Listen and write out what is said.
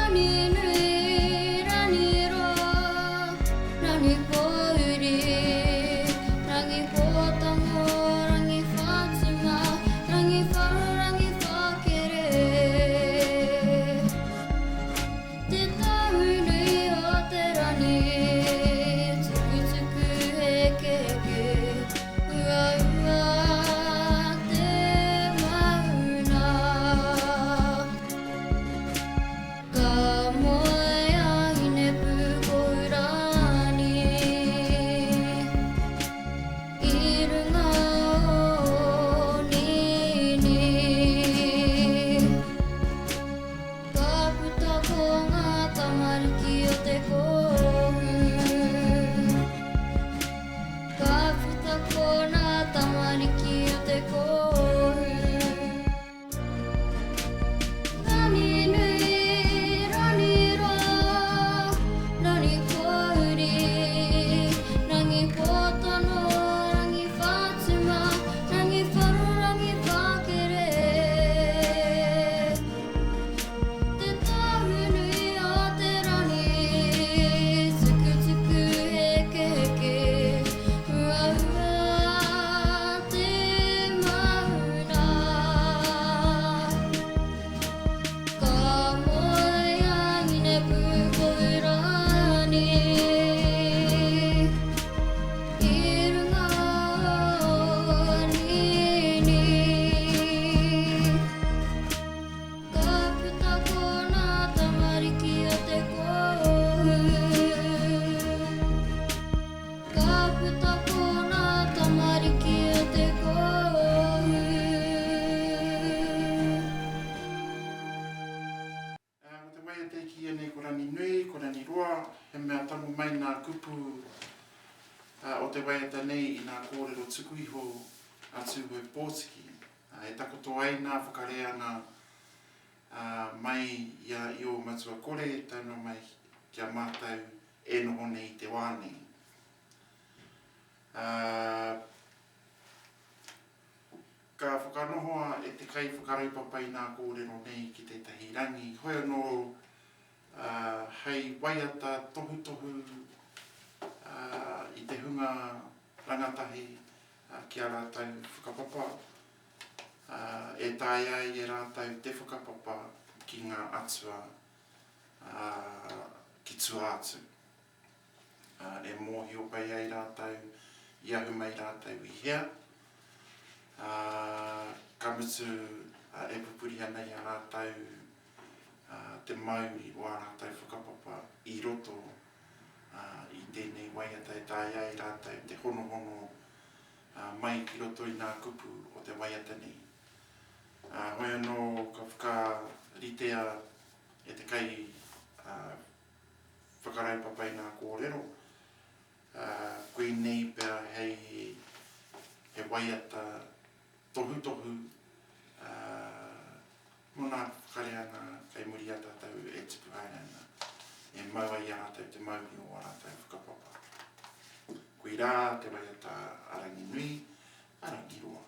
Ranginui, Rangiroa, Rangipōuri, Rangipotango, Rangiwhatuma, Rangiwharo, Rangiwhakere. Te tahunui o te rangi, tukutuku hekeheke, uaua te mauna. Ka moe a Hinepūkohurani i runga o Nini. Ka puta ko ngā tamariki o te kōhu. Ka puta ko ngā tamariki o te kōhu. Ranginui, Rangiroa, Rangipōuri, Rangipotono, Rangiwhatuma, Rangiwharo, Rangiwhakere. Te tahunui o te rangi, tukutuku hekeheke, uaua te mauna. Ka moe a Hinepūkohurani i runga o Nini. Ka puta ko ngā tamariki o te kōhu. Ka puta ko ngā tamariki o te kōhu. Ko te waiata e kīia nei ko Ranginui, ko Rangiroa, he mea tango mai nā kupu o te waiata nei i nā kōrero tuku iho a Tūhoe Pōtiki. E takoto ai nā whakareanga mai i a Io Matua Kore tae noa mai ki a mātou e noho nei i te wā nei. Ka whakanohoa e te kaiwhakaraupapa i nā kōrero nei ki tētahi rangi, hoi anō hei waiata tohutohu i te hunga rangatahi ki a rātou whakapapa, e taea ai e rātou te whakapapa ki ngā atua ki tua atu, e mōhio pai ai rātou i ahu mai rātou i hea, ka mutu e pupuri ana i a rātou te mauri o ā rātou whakapapa i roto i tēnei waiata e taea ai rātou te honohono mai ki roto i ngā kupu o te waiata nei. Hoi anō ka whakaritea e te kai whakaraupapa i ngā kōrero, koinei pea hei he waiata tohutohu mō ngā whakareanga kei muri i a tātou e tupu haere ana, e mau ai i a rātou te mauri o ā rātou whakapapa. Koirā te waiata a Ranginui, a Rangiroa.